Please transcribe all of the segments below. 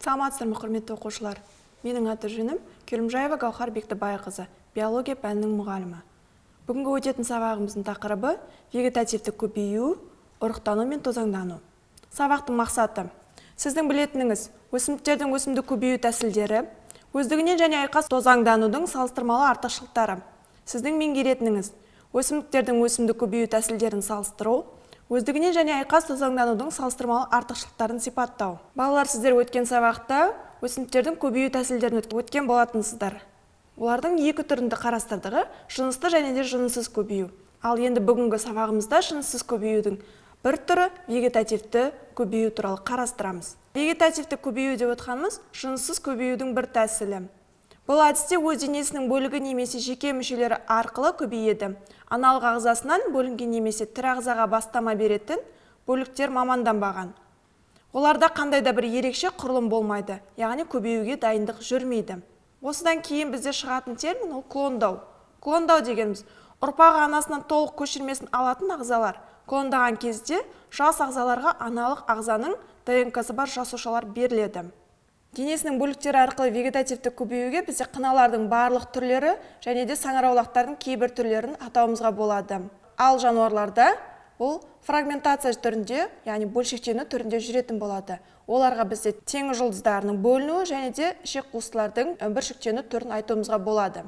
Саламатсыздар ма, құрметті оқушылар? Менің аты жөнім Күлімжаева Гаухар Бектібайқызы, биология пәнінің мұғалімі. Бүгінгі өтетін сабағымыздың тақырыбы вегетативті көбею, ұрықтану мен тозаңдану. Сабақтың мақсаты: сіздің білетініңіз, өсімдіктердің өсімдік көбею тәсілдері, өздігінен және айқас тозаңданудың салыстырмалы артықшылықтары. Сіздің меңгеретініңіз, өсімдіктердің өсімдік көбею тәсілдерін салыстыру, өздігінен және айқас тозаңданудың салыстырмалы артықшылықтарын сипаттау. Балалар, сіздер өткен сабақта өсімдіктердің көбею тәсілдерін өткен болатынсыздар. Олардың екі түрінде қарастырдығы, жынысты және де жыныссыз көбею. Ал енді бүгінгі сабағымызда жыныссыз көбеюдің бір түрі вегетативті көбею туралы қарастырамыз. Вегетативті көбею деп отқанымыз жыныссыз көбеюдің бір тәсілі. Бұл әдісте өз денесінің бөлігі немесе жеке мүшелері арқылы көбейеді. Аналық ағзасынан бөлінген немесе тірі ағзаға бастама беретін бөліктер маманданбаған. Оларда қандай да бір ерекше құрылым болмайды, яғни көбеюге дайындық жүрмейді. Осыдан кейін бізде шығатын термин ол клондау. Клондау дегеніміз ұрпағы анасынан толық көшірмесін алатын ағзалар. Клондаған кезде жас ағзаларға аналық ағзаның ДНК-сы бар жасушалар беріледі. Денесінің бөліктері арқылы вегетативті көбеюге бізде қыналардың барлық түрлері және де саңырауқұлақтардың кейбір түрлерін атауымызға болады. Ал жануарларда бұл фрагментация түрінде, яғни бөлшектену түрінде жүретін болады. Оларға бізде теңіз жұлдыздарының бөлінуі және де ішек қуыстылардың бүршіктену түрін айтуымызға болады.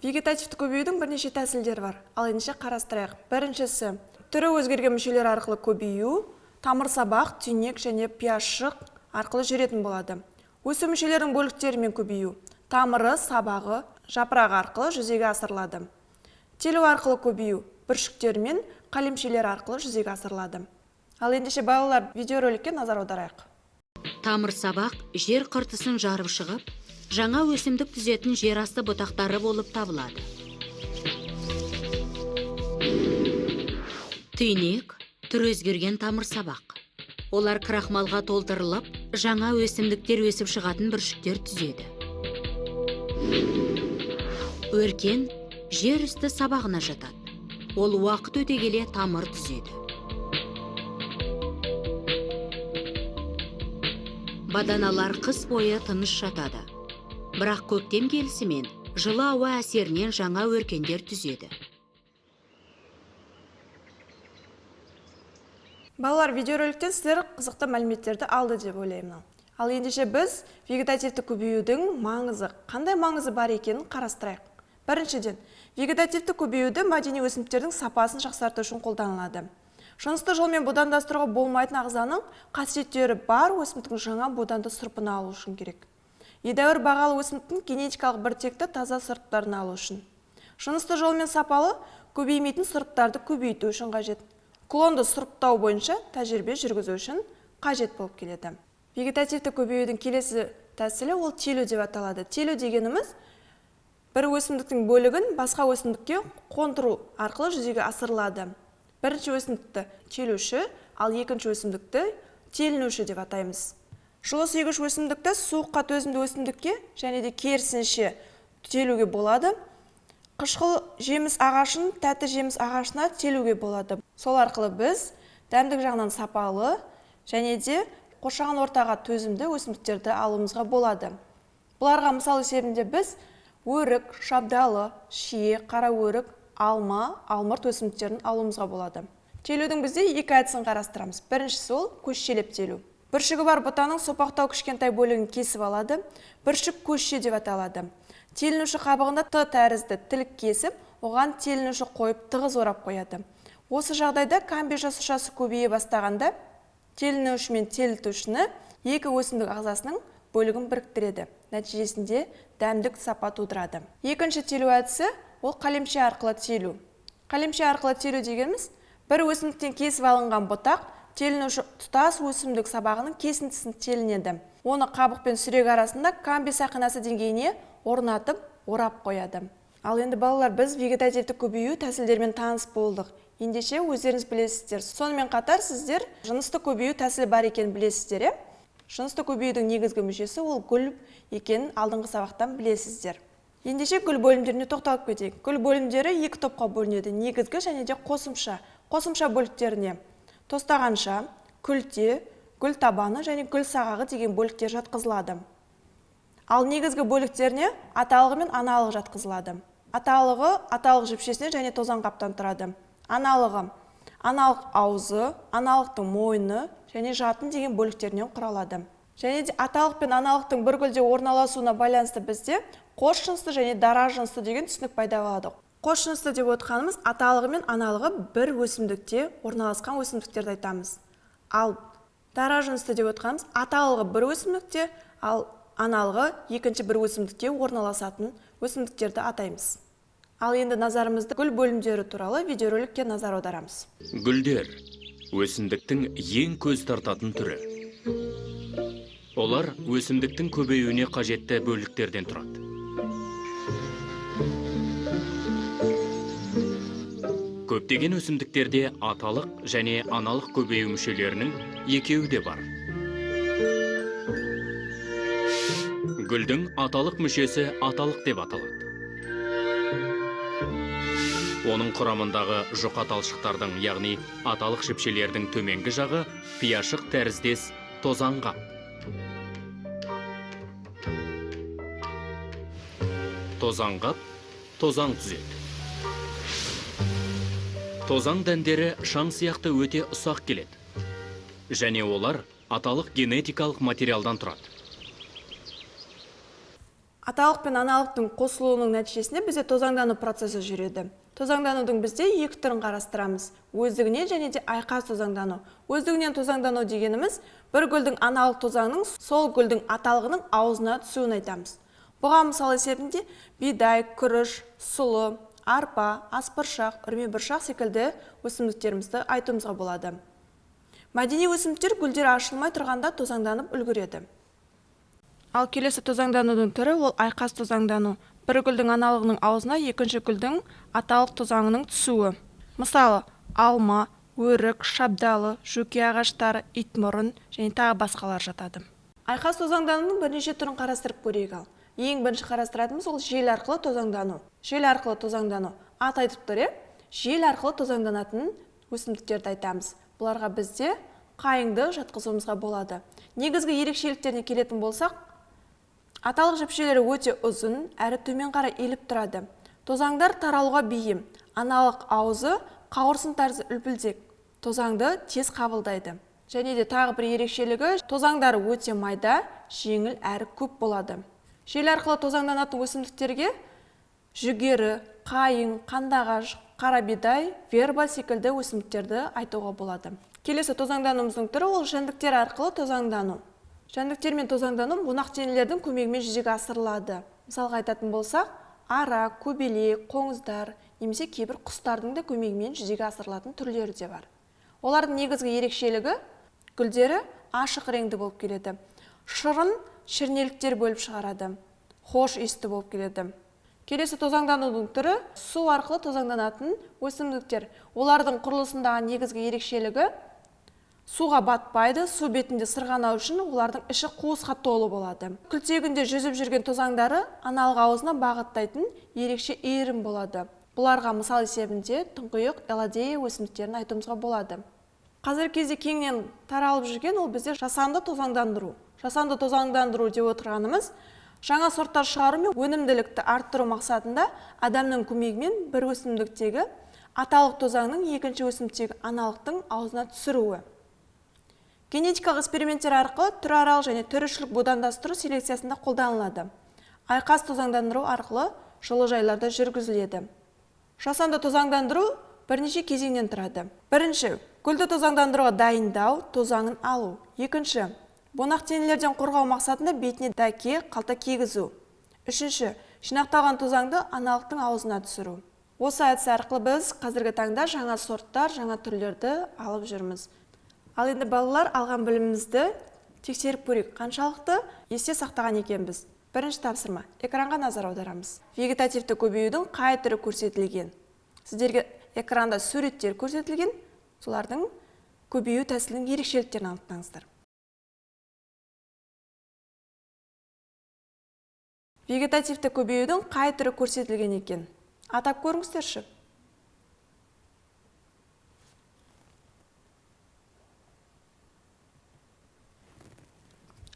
Вегетативті көбеюдің бірнеше тәсілдері бар. Ал ендеше қарастырайық. Біріншісі, түрі өзгерген мүшелер арқылы көбею, тамыр сабақ, түйнек және пиязшық арқылы жүретін болады. Өсу мүшелерінің бөліктерімен көбею, тамыры, сабағы, жапырағы арқылы жүзеге асырылады. Телу арқылы көбею, бүршіктер мен қалемшелер арқылы жүзеге асырылады. Ал ендеше балалар, видеороликке назар аударайық. Тамыр сабақ жер қыртысын жарып шығып, жаңа өсімдік түзетін жер асты бұтақтары болып табылады. Түйнек түрі өзгерген тамыр сабақ. Олар крахмалға толтырылып, жаңа өсімдіктер өсіп шығатын бүршіктер түзеді. Өркен жер үсті сабағына жатады. Ол уақыт өте келе тамыр түзеді. Баданалар қыс бойы тыныш жатады. Бірақ көктем келісімен жылы ауа әсерінен жаңа өркендер түзеді. Балалар, видеороликтен сіздер қызықты мәліметтерді алды деп ойлаймын. Ал ендеше біз вегетативті көбеюдің маңызы, қандай маңызы бар екенін қарастырайық. Біріншіден, вегетативті көбеюді мәдени өсімдіктердің сапасын жақсарту үшін қолданылады. Жынысты жолмен будандастыруға болмайтын ағзаның қасиеттері бар өсімдіктің жаңа буданды сұрпын алу үшін керек. Едәуір бағалы өсімдіктің генетикалық біртекті таза сұрыптарын алу үшін. Жынысты жолмен сапалы көбеймейтін сұрыптарды көбейту үшін қажет. Клонды сұрыптау бойынша тәжірибе жүргізу үшін қажет болып келеді. Вегетативті көбеюдің келесі тәсілі ол телу деп аталады. Телу дегеніміз бір өсімдіктің бөлігін басқа өсімдікке қондыру арқылы жүзеге асырылады. Бірінші өсімдікті телуші, ал екінші өсімдікті телінуші деп атаймыз. Жылы сүйгіш өсімдікті суыққа төзімді өсімдікке және де керісінше телуге болады. Қышқыл жеміс ағашын тәтті жеміс ағашына телуге болады. Сол арқылы біз дәмдік жағынан сапалы және де қоршаған ортаға төзімді өсімдіктерді алуымызға болады. Бұларға мысал есебінде біз өрік, шабдалы, шие, қара өрік, алма, алмұрт өсімдіктерін алуымызға болады. Телудің бізде екі әдісін қарастырамыз. Біріншісі ол көшшелеп телу. Бүршігі бар бұтаның сопақтау кішкентай бөлігін кесіп алады. Бүршік көшше деп аталады. Телінуші қабығында Т тәрізді тілік кесіп, оған телінуші қойып тығыз орап қояды. Осы жағдайда камбий жасушасы көбейе бастағанда телінуші мен телітушіні екі өсімдік ағзасының бөлігін біріктіреді. Нәтижесінде дәмдік сапа тудырады. Екінші телу әдісі ол қалемше арқылы телу. Қалемше арқылы телу дегеніміз бір өсімдіктен кесіп алынған бұтақ телінуші тұтас өсімдік сабағының кесіндісін телінеді. Оны қабық пен сүрек арасында камбий сақинасы деңгейіне орнатып, орап қояды. Ал енді балалар, біз вегетативті көбею тәсілдерімен таныс болдық. Ендеше өздеріңіз білесіздер. Сонымен қатар сіздер жынысты көбею тәсілі бар екенін білесіздер, е? Жынысты көбеюдің негізгі мүшесі ол гүл екенін алдыңғы сабақтан білесіздер. Ендеше гүл бөлімдеріне тоқталып кетейік. Гүл бөлімдері екі топқа бөлінеді: негізгі және де қосымша. Қосымша бөліктеріне тостағанша, күлте, Гүл табаны және гүл сағағы деген бөліктер жатқызылады. Ал негізгі бөліктеріне аталығы мен аналығы жатқызылады. Аталығы аталық жіпшесінен және тозаңқаптан тұрады. Аналығы аналық аузы, аналықтың мойны және жатын деген бөліктерінен құралады. Және де аталық пен аналықтың бір гүлде орналасуына байланысты бізде қос жынысты және дара жынысты деген түсінік пайда болады. Қос жынысты деп отқанымыз аталығы мен аналығы бір өсімдікте орналасқан өсімдіктерді айтамыз. Ал дара жынысты деп отқанымыз аталығы бір өсімдікте, ал аналығы екінші бір өсімдікте орналасатын өсімдіктерді атаймыз. Ал енді назарымызды гүл бөлімдері туралы видеороликке назар аударамыз. Гүлдер өсімдіктің ең көз тартатын түрі. Олар өсімдіктің көбеюіне қажетті бөліктерден тұрады. Көптеген өсімдіктерде аталық және аналық көбею мүшелерінің екеуі де бар. Гүлдің аталық мүшесі аталық деп аталады. Оның құрамындағы жұқа талшықтардың, яғни аталық жіпшелердің төменгі жағы пияшық тәріздес тозаңқап. Тозаңқап тозаң түзеді. Тозаң дәндері шаң сияқты өте ұсақ келеді. Және олар аталық генетикалық материалдан тұрады. Аталық пен аналықтың қосылуының нәтижесінде бізде тозаңдану процесі жүреді. Тозаңданудың бізде екі түрін қарастырамыз. Өздігінен және де айқас тозаңдану. Өздігінен тозаңдану дегеніміз бір гүлдің аналық тозаңның сол гүлдің аталығының аузына түсуін айтамыз. Бұған мысал есебінде бидай, күріш, сұлы, арпа, аспыршақ, үрмебұршақ секілді өсімдіктерімізді айтуымызға болады. Мәдени өсімдіктер гүлдер ашылмай тұрғанда тозаңданып үлгереді. Ал келесі тозаңданудың түрі ол айқас тозаңдану. Бір гүлдің аналығының аузына екінші гүлдің аталық тозаңының түсуі. Мысалы, алма, өрік, шабдалы, жөке ағаштары, итмұрын және тағы басқалар жатады. Айқас тозаңданудың бірнеше түрін қарастырып көрейік ал. Ең бірінші қарастыратынымыз ол жел арқылы тозаңдану. Жел арқылы тозаңдану. Ат айтып тұр, жел арқылы тозаңданатын өсімдіктерді айтамыз. Бұларға бізде қайыңды жатқызуымызға болады. Негізгі ерекшеліктеріне келетін болсақ, аталық жіпшелері өте ұзын, әрі төмен қарай иіліп тұрады. Тозаңдар таралуға бейім. Аналық аузы қауырсын тәрізді үлпілдек. Тозаңды тез қабылдайды. Және де тағы бір ерекшелігі, тозаңдары өте майда, жеңіл әрі көп болады. Жел арқылы тозаңданатын өсімдіктерге жүгері, қайың, қандағаш, қарабидай, верба секілді өсімдіктерді айтуға болады. Келесі тозаңдануымыздың түрі ол жәндіктер арқылы тозаңдану. Жәндіктермен тозаңдану бунақденелердің көмегімен жүзеге асырылады. Мысалға айтатын болсақ, ара, көбелек, қоңыздар немесе кейбір құстардың да көмегімен жүзеге асырылатын түрлері де бар. Олардың негізгі ерекшелігі гүлдері ашық реңді болып келеді. Шырын шірнеліктер бөліп шығарады. Хош иісті болып келеді. Келесі тозаңданудың түрі су арқылы тозаңданатын өсімдіктер. Олардың құрылысындағы негізгі ерекшелігі суға батпайды, су бетінде сырғанау үшін олардың іші қуысқа толы болады. Күлтегінде жүзіп жүрген тозаңдары аналық аузына бағыттайтын ерекше иірім болады. Бұларға мысал есебінде тұңғиық, эладея өсімдіктерін айтуымызға болады. Қазіргі кезде кеңінен таралып жүрген ол бізде жасанды тозаңдандыру. Жасанды тозаңдандыру деп отырғанымыз жаңа сорттар шығару мен өнімділікті арттыру мақсатында адамның көмегімен бір өсімдіктегі аталық тозаңның екінші өсімдіктегі аналықтың аузына түсіруі. Генетикалық эксперименттер арқылы түраралық және түрішілік будандастыру селекциясында қолданылады. Айқас тозаңдандыру арқылы жылыжайларда жүргізіледі. Жасанды тозаңдандыру бірнеше кезеңнен тұрады. Бірінші, гүлді тозаңдандыруға дайындау, тозаңын алу. Екінші, бунақденелерден қорғау мақсатында бетіне дәке, қалта кигізу. Үшінші, жинақталған тозаңды аналықтың аузына түсіру. Осы әдіс арқылы біз қазіргі таңда жаңа сорттар, жаңа түрлерді алып жүрміз. Ал енді балалар, алған білімімізді тексеріп көрейік, қаншалықты есте сақтаған екенбіз. Бірінші тапсырма. Экранға назар аударамыз. Вегетативті көбеюдің қай түрі көрсетілген? Сіздерге экранда суреттер көрсетілген, солардың көбею тәсілінің ерекшеліктерін анықтаңыздар. Вегетативті көбеюдің қай түрі көрсетілген екен? Атап көріңіздерші.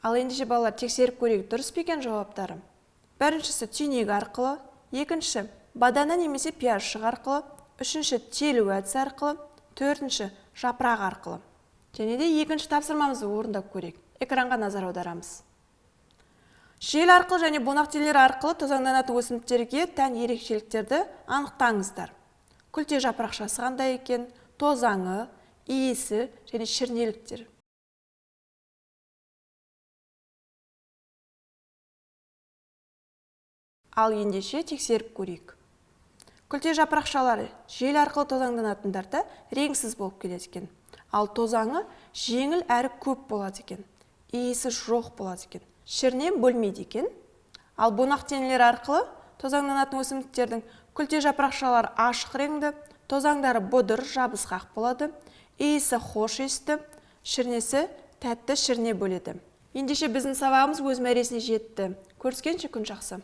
Ал ендеше, балалар, тексеріп көрейік, дұрыс па екен жауаптары. Біріншісі түйнек арқылы, екінші бадана немесе пиязшық арқылы, үшінші телу әдісі арқылы, төртінші жапырақ арқылы. Және де екінші тапсырмамызды орындап көрейік. Экранға назар аударамыз. Жел арқылы және бунақтелер арқылы тозаңданатын өсімдіктерге тән ерекшеліктерді анықтаңыздар. Күлте жапырақшасы қандай екен, тозаңы, иісі және шірнеліктер. Ал ендеше тексеріп көрейік. Күлте жапырақшалары жел арқылы тозаңданатындарда реңсіз болып келеді екен. Ал тозаңы жеңіл әрі көп болады екен. Иісі жоқ болады екен. Шірне бөлмейді екен. Ал бунақтенелер арқылы тозаңданатын өсімдіктердің күлте жапырақшалары ашық реңді, тозаңдары бұдыр, жабысқақ болады, иісі хош иісті, шірнесі тәтті шірне бөледі. Ендеше біздің сабағымыз өз мәресіне жетті. Көріскенше, күн жақсы.